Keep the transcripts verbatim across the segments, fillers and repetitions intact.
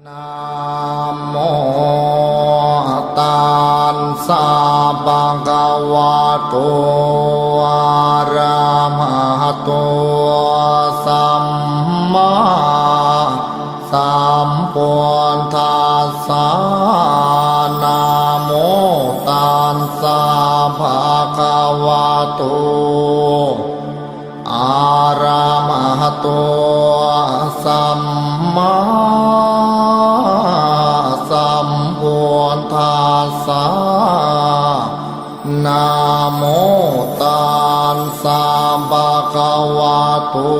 Namo tassa bhagavato arahato sammāsambuddhassa. Namo tassa bhagavato arahato sammāsambuddhassa. Namo tassa bhagavato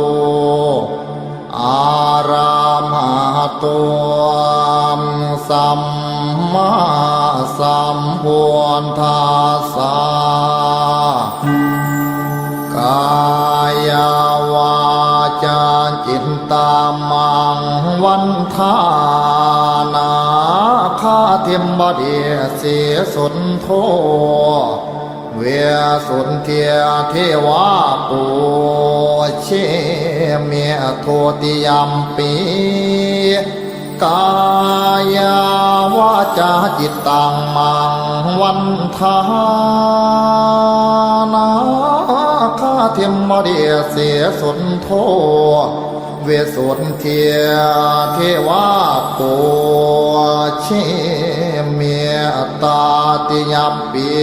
arahato sammāsambuddhassa. Kāyavācācittamaṃ vandānakkhatimāri sīsuddho visuddhijīvā pūjemi dutiyampi. Kāyavācācittamaṃ vandānakkhatimāri sīsuddho visuddhijīvā pūjemi tatiyampi.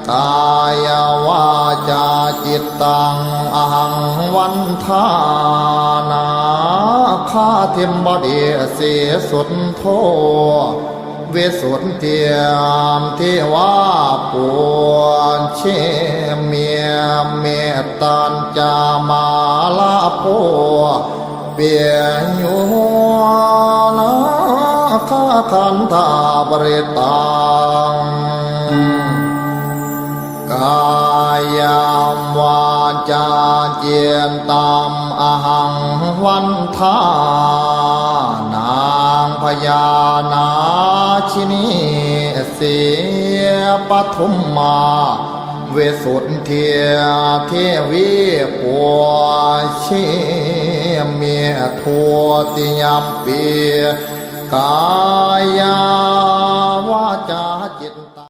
Kāyavācācittaṃ ahaṃ vandānakkhatimāri sīsuddho visuddhijīvā pūjemi. Mettañca mārā bhū piyo nakkhattaṃ parittaṃ. Kāyaṃ vācācittaṃ ahaṃ vandānaṃ byānājjini sīpatumā visuddhijīvā pūjemi dutiyampi. Kāyā vācā